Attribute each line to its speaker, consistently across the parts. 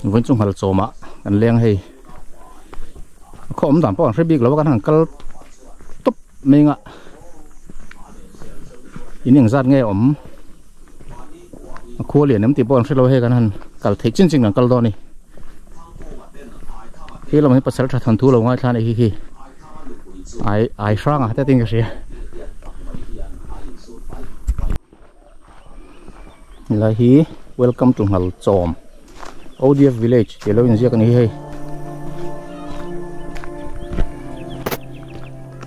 Speaker 1: Vawiin chu nghal chawmah kan leng hei a khaw awm dan pawh an hre bik lo a kan han kal tawp mai anga in engzat nge awm a khua lian em tih pawh an hre lo hei kan han kal theih chin chin kan kal dawn a ni khi lamah hian pasal tha thawnthu lo ngaithla a nih hi khi ai ai hranga te tin ka hria. Helai hi welcome to Nghalchawm ODF village tih alo inziak a ni hi hei.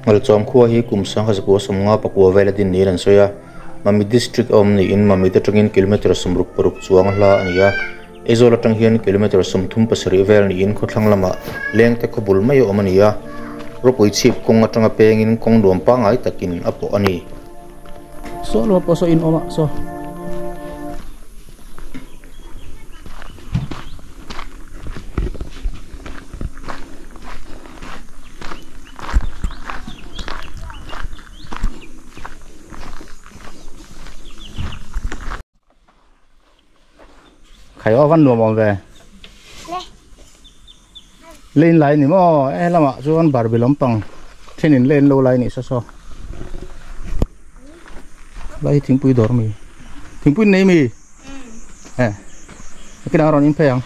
Speaker 2: Nghalchawm khua hi kum sangha zakua sawmnga pakua vel a din niin an sawi a, Mami district a awm niin Mamit atangin kilometre 66 chuang a hla a ni a, Aizawl atang hian kilometre 37 vel niin khawthlang lamah lengte khaw bul mai a awm a ni a, ropui chhip kawng atanga pengin kawng nuam pangngai takin a pawh a ni.
Speaker 1: Saw lama pawh saw in awm a saw. Khai aw van nuam awm ve. Lane lai ni maw e lamah chuan barbie lampang thenin lane lo lai nih saw saw. Lai hi thingpui dawr mi thingpui nei mi e kinah rawn in phei ang.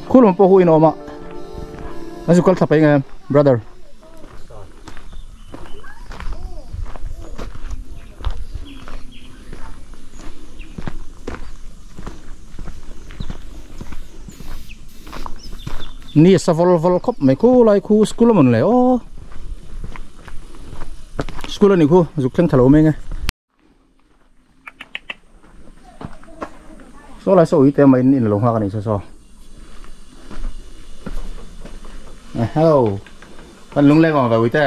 Speaker 1: Khu lam pawh hu in awm a an zu kal thla paih nge brother. Ni a sa vol vol khawp mai khu lai khu school a mawn le aw school a nih khu zuk thleng tha lo mai nge saw lai saw ui te mai in lo nghak a nih saw saw hello kan lungleng awm ve ui te.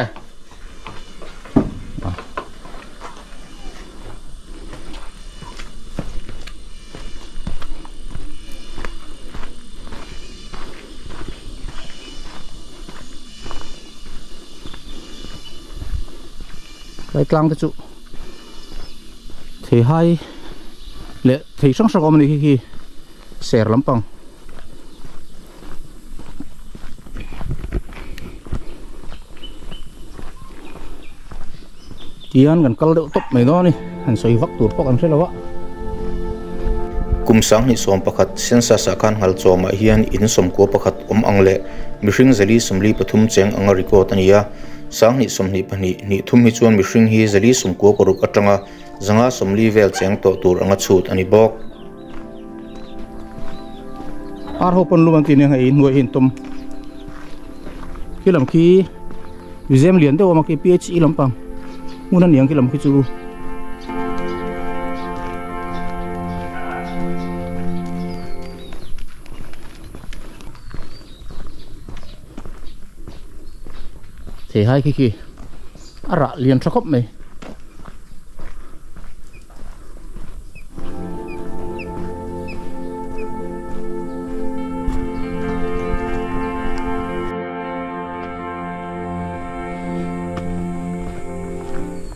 Speaker 1: Lai tlang te chu thei hai leh thei hrang hrang a awm a ni khi khi ser lampang. Tihian kan kal deuh tawp mai dawn a ni han sawi vak tur pawh kan hre lo a.
Speaker 2: Kum 2011 census ah khan Nghalchawmah hian in sawmkua pakhat awm ang leh mihring 443 cheng anga record a ni a. 2022 hnih thum hi chuan mihring hi 496 atanga 540 vel cheng tawh tur anga chhut a ni bawk.
Speaker 1: Ar ho pawn lum an tih nia hei hnuai hi an tum khi lam khi museum lian deuh a awm a khi PHE lampang hmun a niang khi lam khi chu. Thei hai khi khi a rah lian tha khawp mai.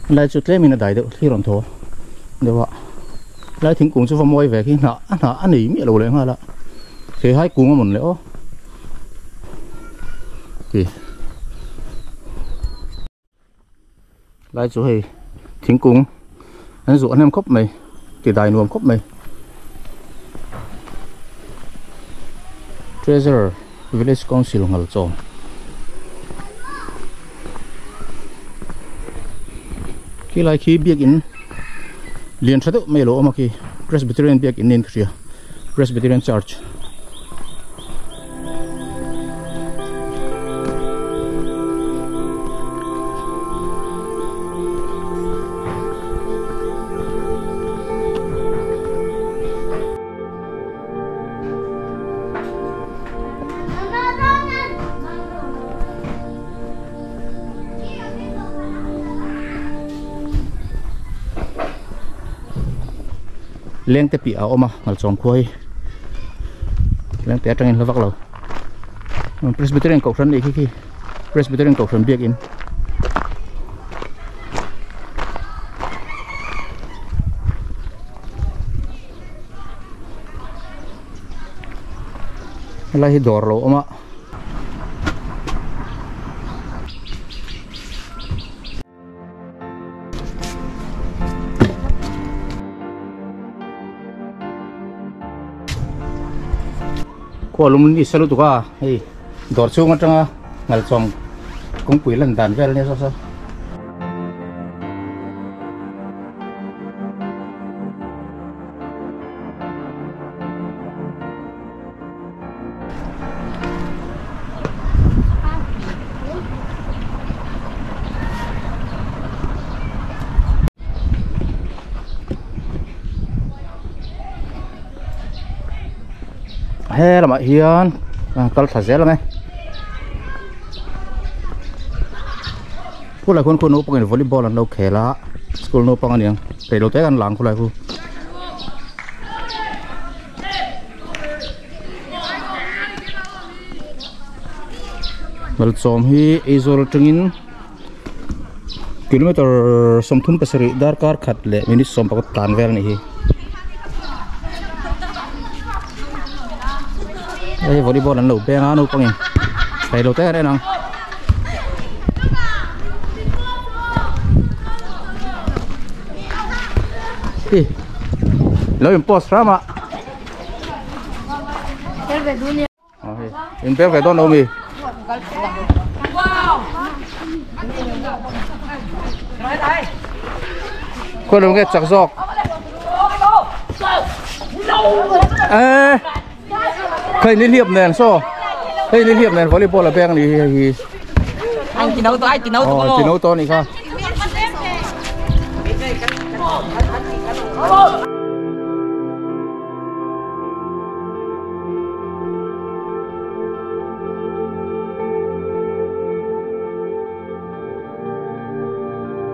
Speaker 1: Lai chu tlemin a dai deuh thlir rawn thaw deuh a lai thingkung chu va mawi ve khi hnah a hnah a nei miah lo leh nghal a thei hai kung a mawn leh aw ti Lai chu hei thingkung an zuah hnem khawp mai ti dai nuam khawp mai. Treasurer Village Council Nghalchawm. Khi lai khi biakin lian tha deuh mai a lo awm a khi Presbyterian biakin niin ka hria Presbyterian Church. Lengte piah a awm a Ngalchawm khua hi Lengte atangin hla vak lo Presbyterian kohhran nih khi khi Presbyterian kohhran biakin helai hi dawr lo awm a. Khua lum ni sa lutuk a hei dawr chhung atanga ngalchawng kawngpui lan dan vel ania saw saw. He lamah hian kal thla zel ang e khulai khuan khu naupangin volleyball an lo khel a school naupang aniang reilote an lang khulai khu. Malchawm hi Aizawl atangin kilometer 37 darkar khat leh minute 18 tlan vel a nih hi. Hei volleyball an lo beng a naupangin reilote an en ang. Hi lo in post ram a in pek ve dawn lo mi khawi lo nge chak zawk e hei ni hliap nen saw hei ni hliap nen volleyball a beng ni hi hi
Speaker 3: anh chỉ nấu to anh chỉ nấu to
Speaker 1: chỉ nấu to ni kha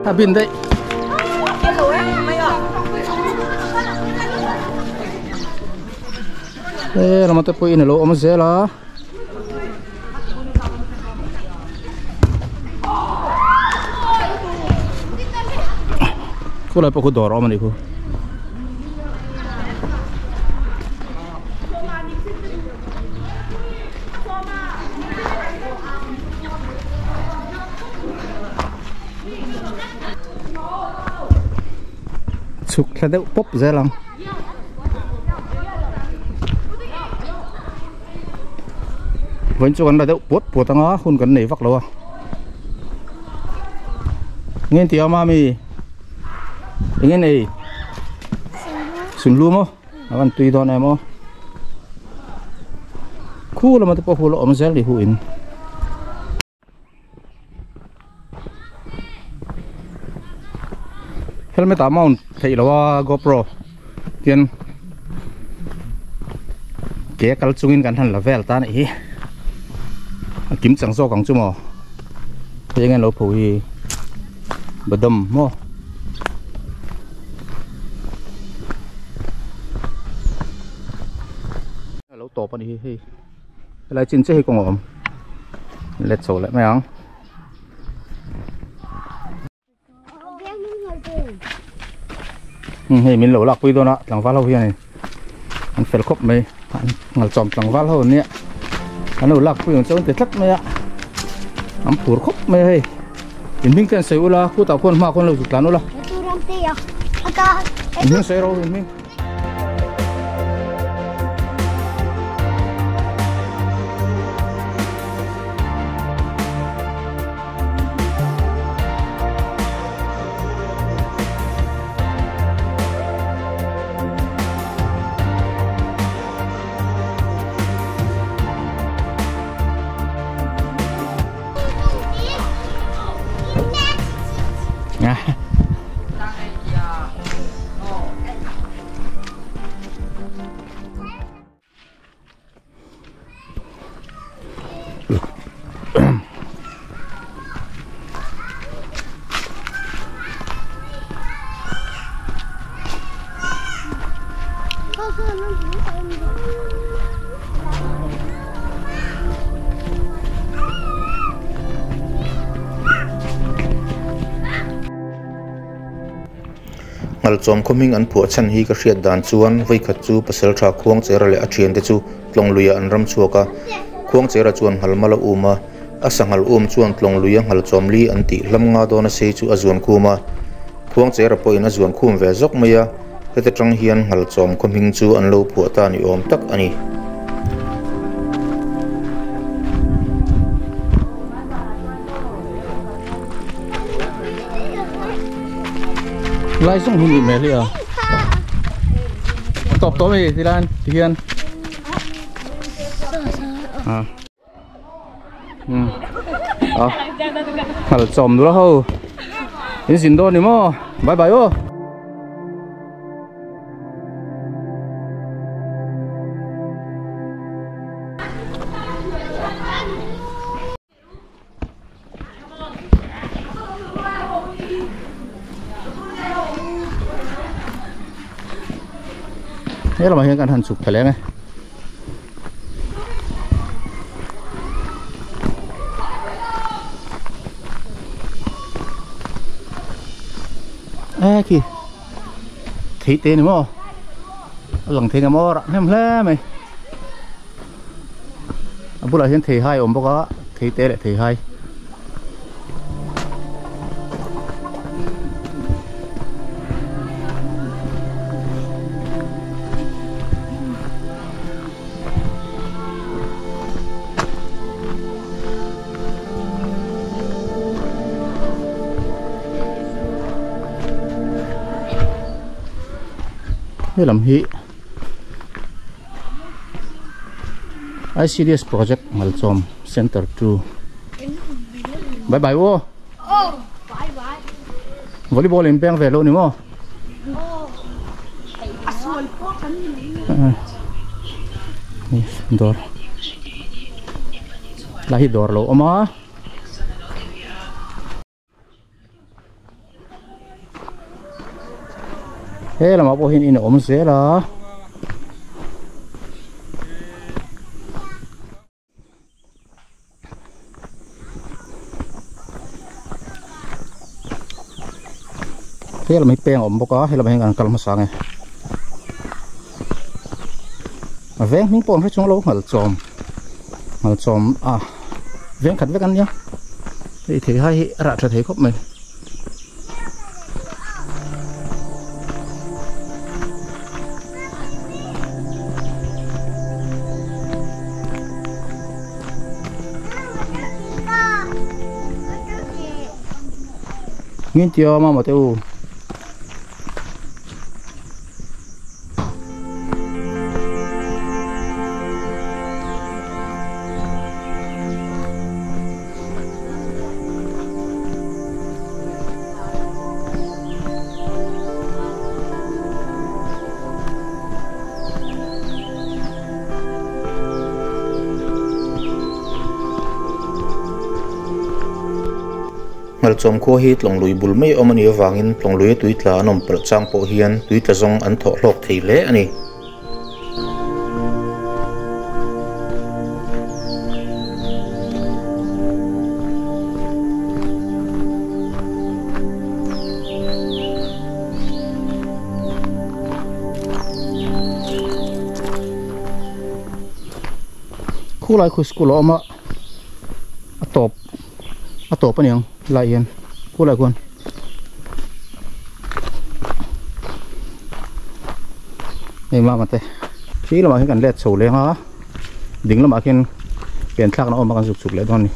Speaker 1: a bin daih e lama te pawhin alo awm zel a khulai pawh khu dawr a awm a nih khu. Chhuk thla deuh pawp zel ang. Vawiin chu kan la deuh puat puat anga hun kan nei vak lo a. Nge tih a mami? Enge nei? Sunlu maw? A van tui dawn em aw. Khu lama te pawh hu la awm zel ni hu in. Helmet ah mount theih lo a GoPro tian ke kal chungin kan han la vel ta anih hi a kim chang zawk ang chu maw hei enge lo pho hi badam maw lo tawp anih hi hei. Helai chin chiah hi kawng a awm let chho leh mai ang. Hei min lo lak pui dawn a tlangval ho hianin an fel khawp mai an ngalchawm tlangval ho ania an lo lak pui ang chuan ti tlat mai a an phur khawp mai a hei in hming te an sawi ula khutah khuan hma khuan lo zuk tlan ula in hming sawi rawh in hming.
Speaker 2: Ngalchawm khaw hming an phuah chhan hi ka hriat dan chuan vawikhat chu Pasaltha Khuangchera leh a thiante chu tlawng luiah an ram chhuak a. Khuangchera chuan nghalmal a um a, a sanghal um chuan tlawng luia nghalchawm li an tih hlam nga dawn a sei chu a zuan khum a. Khuangchera pawhin a zuan khum ve zawk mai a, heta tang hian nghalchawm khaw hming chu an lo phuah ta ni awm tak a ni.
Speaker 1: Lai zawng hi nih hmel hi a tawp tawh mai ti lai ti hian a a nghal chawm nula ho in zin dawn ni maw bye bye aw. He lamah hian kan han chhuk thla leng e. E khi thei te ni maw a lang thei nga maw rah hnem hle mai. A bulah hian theihai a awm bawk a theite leh theihai. Helam hi ICDS project Ngalchawm Center 2 Bye bye wo
Speaker 4: Oh bye bye
Speaker 1: Volleyball in peng ve lo ni maw
Speaker 4: A sual pawh kan ni
Speaker 1: mai Dawr Lai hi dawr lo awm a. He lamah pawh hian in a awm zel a. He lam hi peng a awm bawk a he lamah hian kan kal hmasa ang e. A veng hming pawh an hre chung lo nghalchawm nghalchawm a veng khat vek an nia. Hei thei hai hi a rah tha thei khawp mai. Ngin tia mama te u.
Speaker 2: Ngalchawm khua hi Tlawnglui bul mai awm a nih avangin Tlawnglui a tui tla an awm palh chang pawh hian tui tla zawng an thawh hlawk thei hle a ni.
Speaker 1: Khulai khu school a awm a a tawp a tawp a niang lai hian khulai khuan hei mama te khi lamah hian kan let chho leng a ding lamah khian pen thlakna awm a kan zuk chhuk leh dawn a ni.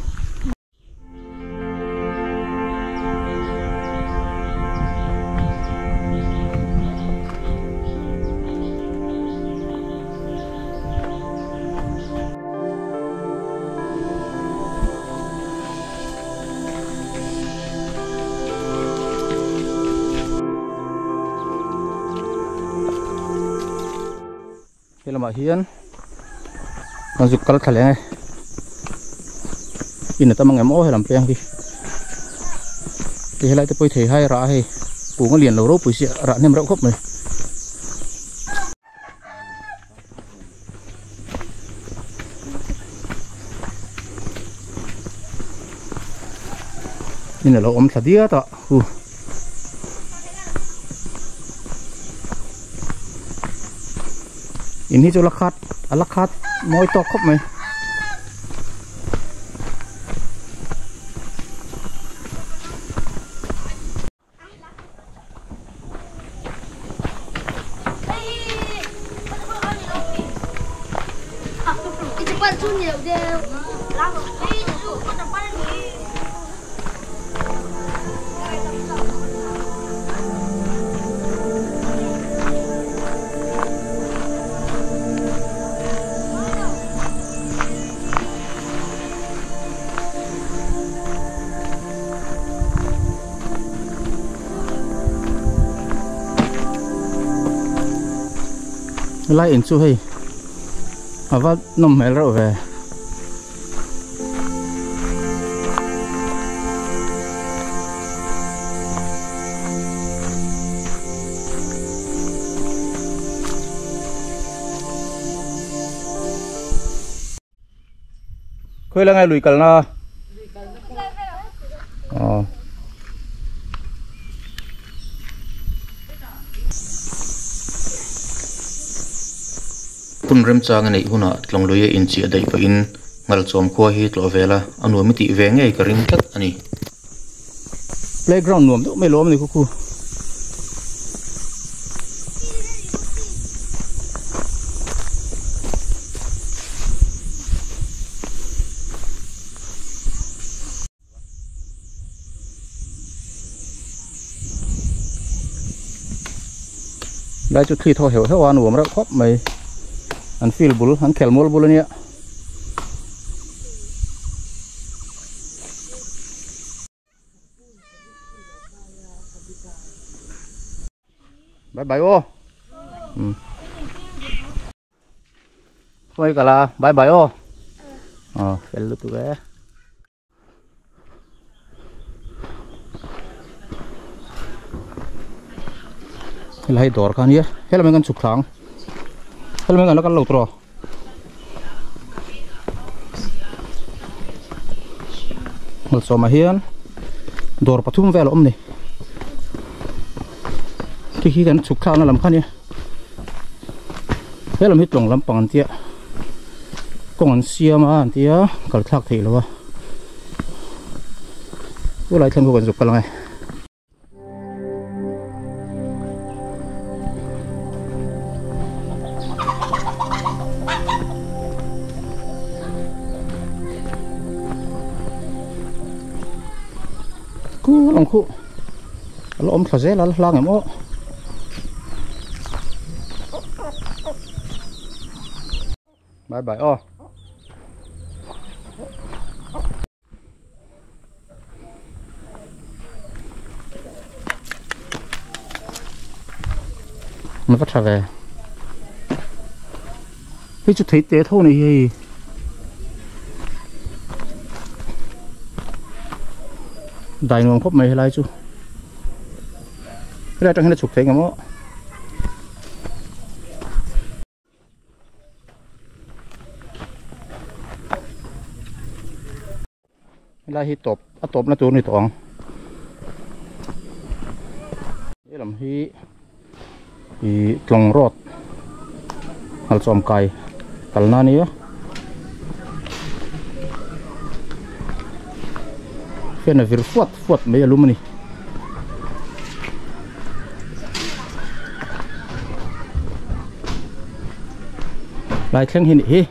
Speaker 1: He lamah hian kan zuk kal thla leh ang e in a tam ang em aw helam peng hi ti helai te pawh hi thei hai rah a hei kung a lian lo ropui sia rah hnem reuh khawp mai. In alo awm thla diat a hu in hi chu la khat a la khat mawi tawk khawp mai. Lai in chu hei a va nawm hmel reuh ve. Khawi la ngai lui kalna aw
Speaker 2: Hun remchang a neih hunah tlawngluia inchiah daih pahin Ngalchawm khua hi tlawh vel a, a nuam i tih ve ngei ka ring tlat a ni.
Speaker 1: Playground nuam deuh mai lo awm a ni khukhu. Lai chu thli thaw heuh heuh a nuam reuh khawp mai an field bul an khel mual bul ania. Bye bye ô. Ừ. Thôi cả là bye bye ô. Ờ, phải lúc tụi bé. Helai dawr kha ania helai kan chhuk thlang helai kan la kal lo tawh malsawmah hian dawr pathum vel a awm a ni khi khi kan chhuk thlakna lam kha ania helam hi tlawng lampang an tia kawng an siam a an tia kal thlak theih lo a chulai thleng pawh kan zuk kal ang e. Khu lang khu a la awm thla zel a la hlang em aw bye bye aw. Nó vắt về cái chút thấy té thô này hei đài nuông khop mày lai chú cái này trong nó chụp thấy ngắm Helai hi tawp a tawpna tur a ni tawh ang he lam hi ih tlawng road ngalchawm kai kalna a nia fan a vir fuat fuat mai a lum a ni. Lai thleng hi a nih hi.